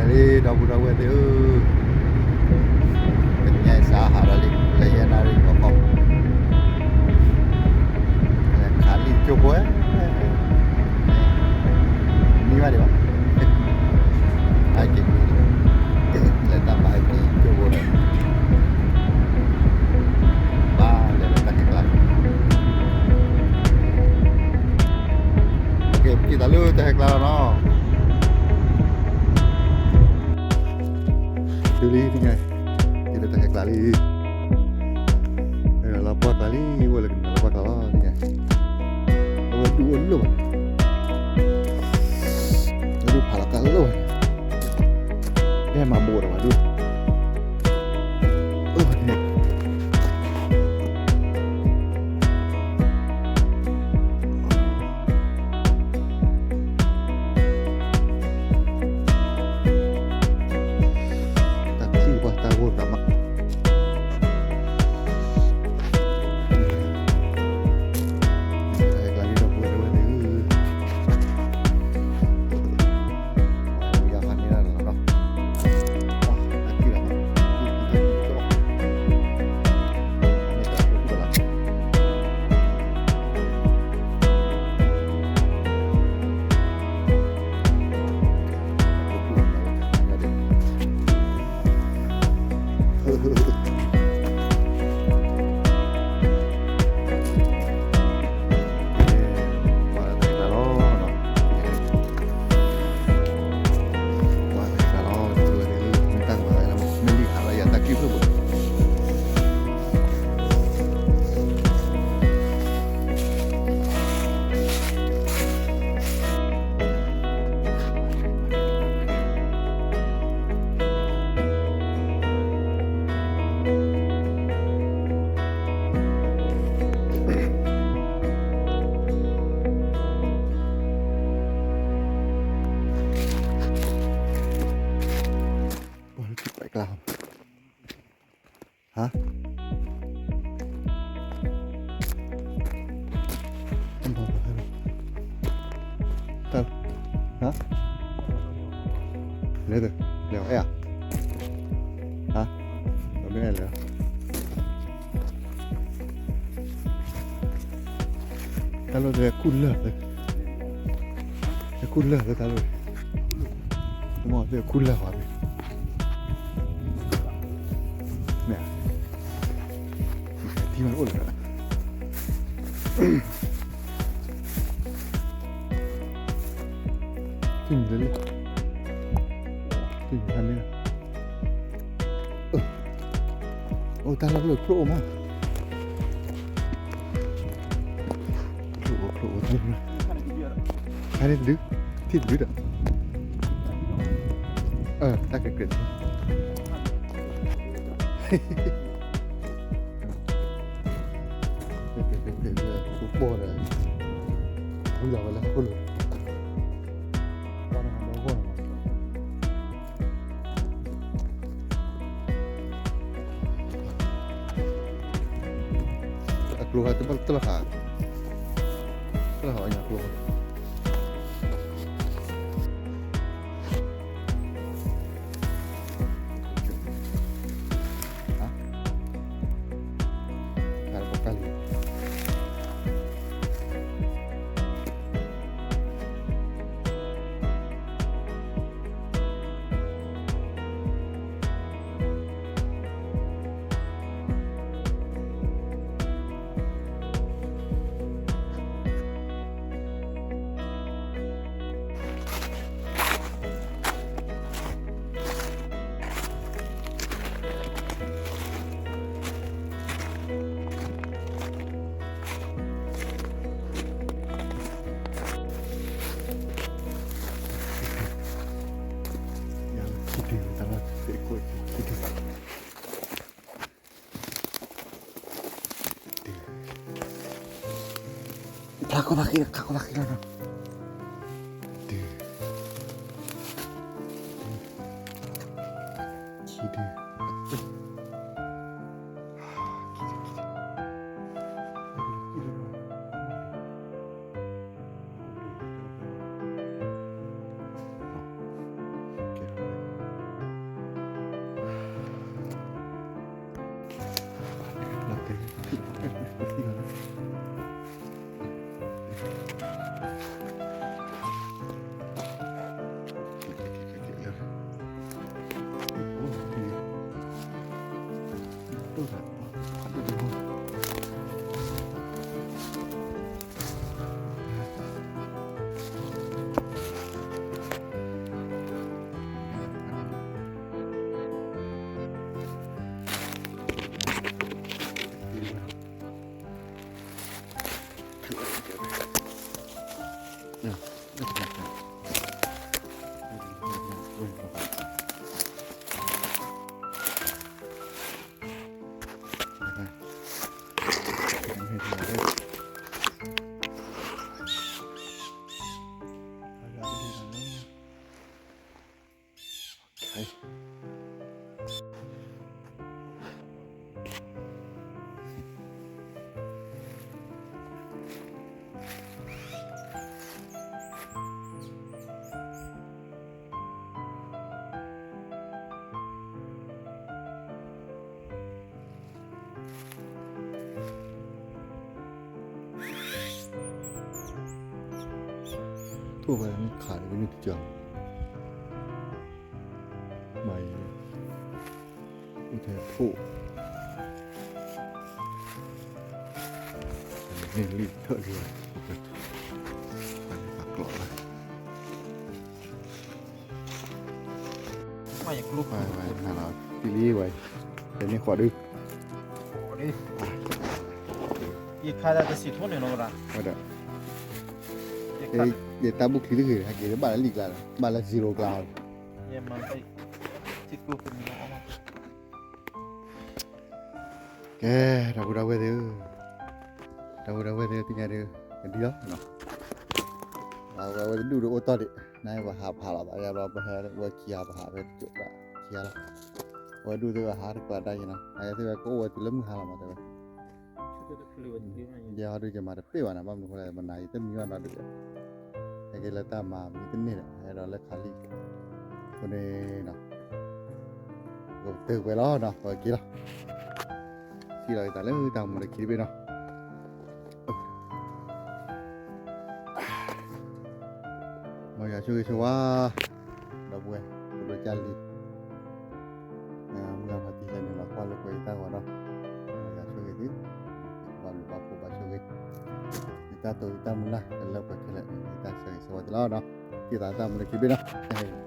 လံ ဒီပုၢ်ဒီဝဲၢ်သ့ၣ်ဧၢ, တနံၤညါအံၤစးဟးဒီးလံ လၢယဲၢ်နၣ်ရံၣ်ဂီၤခီ, လဲၤခးလံကၠိဖိဝဲ, မံဘၣ်ဒံးဘၣ်, ဟဲက့ၤမံ, လဲၤတၢ်မၤဟဲက့ၤကၠိဖိဒီး ဘၣ်လဲၤလၢတၢ်ဟဲကျါ, က့ၤပက့ၤသးလၢတၢ်ဟဲကျါလီၤနီၤ. တုၤလံသ့ၣ်ညါ, က့ၤလၢတၢ်ဟဲကျါလံ, လီၤပှၢ်ကျါလံ, အိၣ်လၢကနၢၤလီၤပှၢ်ကျါလီၤသ့ၣ်ညါ, အဝဲဒူၣ်အိၣ်လၢဘၣ်, ဝဲဒူၣ်ဖးလီၤကျါလၢဘၣ်, ဟဲမၤဘိးဒီးဘၣ်ဒူၣ်, အိၣ်န့ၣ် တၢ်ထံၣ်ပှၤတၢ်ဂိၢ်တၢ်မး, တၢ်ဟဲကျါလံဒီပုၢ်ဝဲၢ်သ့ၣ်ဧၢ, ယၤဖးန့ၢ်ဒၣ်လီၤနီၤ, တၢ်ထံၣ်လီၤမး, မ့ၢ်တၢ်ထံၣ်လီၤ ပှၤတၢ်လီၤ, ပှၤတၢ်လီၤ, မ့ၢ်တၢ်ကမၤသးလၢ မ့ၢ်လံအါလၢယၤတၢ်ကံၢ်ဖုၣ်ပူၤ ပှၤလၢထံပှဲၤကျါ, ဟါ, တၢ်, ဟါ, လဲၤ, လဲၤအဲၣ်ဧါ, ဟါ, မ့ၢ်အဲၣ်လဲၤ တၢ်လီၢ်သ့ၣ်ခူၣ်လၢာ်သ့, ခူၣ်လၢာ်သ့တၢ်လီၢ်, မ့ၢ်သ့ၣ်ခူၣ်လၢာ်ဝဲ, မ့ၢ်, ထံမ့ၢ်အိၣ်လၢ, ထံမ့ၢ်လၢ, ထံမ့ၢ်ဖးန့ၣ် အိၣ်တၢ်လီၢ်လၢချိၣ်အိၣ်မး, ချိၣ်အိၣ် ချိၣ်အိၣ်, ခါန့ၣ်တဒု, ထံၣ်တဒုဒီး, တၢ်ကကြၢး, ပီၢ်ဒီး, ဝံၤလီၤဝဲလၢခိၣ်လိၤ, ပီၢ်န့ၣ်ဟးဒီဂီၢ်န့ၣ် အကျိၤဟဲတဘၣ်တလီၤဟး, တလီၤဟးအညါကျိၤ, ဟးလၢပှၤကၢ်လံ.ဖျါကိၢ်သးဃံလီၤ, ဖျါကိၢ်သးဃံလီၤနီၤ, တုၤ, တုၤ, ခံတုၤ, ခံတုၤ, ခံတုၤ, ခံတုၤ, ကဲ, ထိၣ်ဖဲန့ၣ်ခးန့ၣ် ကနုၢ်တကၢၤ, မၤအံၤ အိၣ်ထဲထိၣ်, န့ၣ်လံထၢၣ်လံ, ပာ်ကျိးလၢ ဝဲ ဝဲ နၤလီၤ တံၢ်လံဝဲ, တန့ၢ်ဃီဒု, ယခါဒၣ်တဆံးထိၣ်န့ၣ်လီၤဝဲဒၣ်, ဝဲဒၣ်, ယတၢ်ဘူၣ်ချံတဂ့ၤ ဟဲက့ၤဘၣ်လၢလံာ်ကျါလီၤ ဘၣ်လၢ zero ကျါလီၤ, ယမၤ ကဲ, ဒီပုၢ်ဒီဝဲၢ်သ့ၣ်ဧၢ, ဒီပုၢ်ဒီဝဲၢ်သ့ၣ်ဧၢ သ့ၣ်ညါဒုး ကဒ်လီၤနီၤ, အဝဲ အဝဲတဒူၣ်ဒီးအိၣ်တီၢ်ဒံး နဝဲဟးဖးလီၤသး ယဘျီပဟဲဝဲခံဂၤ ပဟးဖဲတကၠိးဒၣ်ခံဂၤလီၤ, အဝဲဒူၣ်သ့ၣ်ဝဲဟးတကျါဒၣ်က့နီၤ အဝဲသ့ၣ်ဝဲကအိၣ်ဝဲတုၤလၢမုၢ်ဟါလီၤမး တဲဝဲ ယဲဟီဒုး ယမၤတပ့ၢ်ဘၣ်နီၤ ဘၣ်မနုၤအဃိလဲၣ် မနၤယတမံၤဘၣ်နီၤဒုး, ဟဲက့ၤလၢတၢ်မၤမံၤတန့ၢ်ဒီး ဟဲဒီးလၢခါလံ, အဃိန့ၣ်နီၤ, ကတုၤကွဲးလီၤနီၤ ပက့ၤလီၤ, စံၣ်လီၤက့ၤသးလၢတၢ်မူလၢခံတဘ့ၣ်နီၤ မ်ယွၤဆိၣ်ဂ့ၤဆိၣ်ဝါ, ဒီပုၢ်ဝဲၢ် ဖိဒိၣ်ကၢ်လံၤ, မုၢ်ဂၤဖါတံၢ်လၢနုာ်လီၤကွၢ်လိာ်ကွဲယတၢ်ဂီၤဒီး, မ်ယွၤဆိၣ်ဂ့ၤသု, ဘၣ်ဘျုးဘၣ်ဖှိၣ်ဘၣ်ဆိၣ်ဂ့ၤ, ယတၢ်တိာ်ယတၢ်မုၢ်လၢ် လၢပှဲၤခဲလၢာ် ယတၢ်ဆိၣ်ဂ့ၤဆိၣ်ဝါသုလီၤနီၤ, က့ၤသးတၢ်မူလၢခံဘ့ၣ်နီၤ,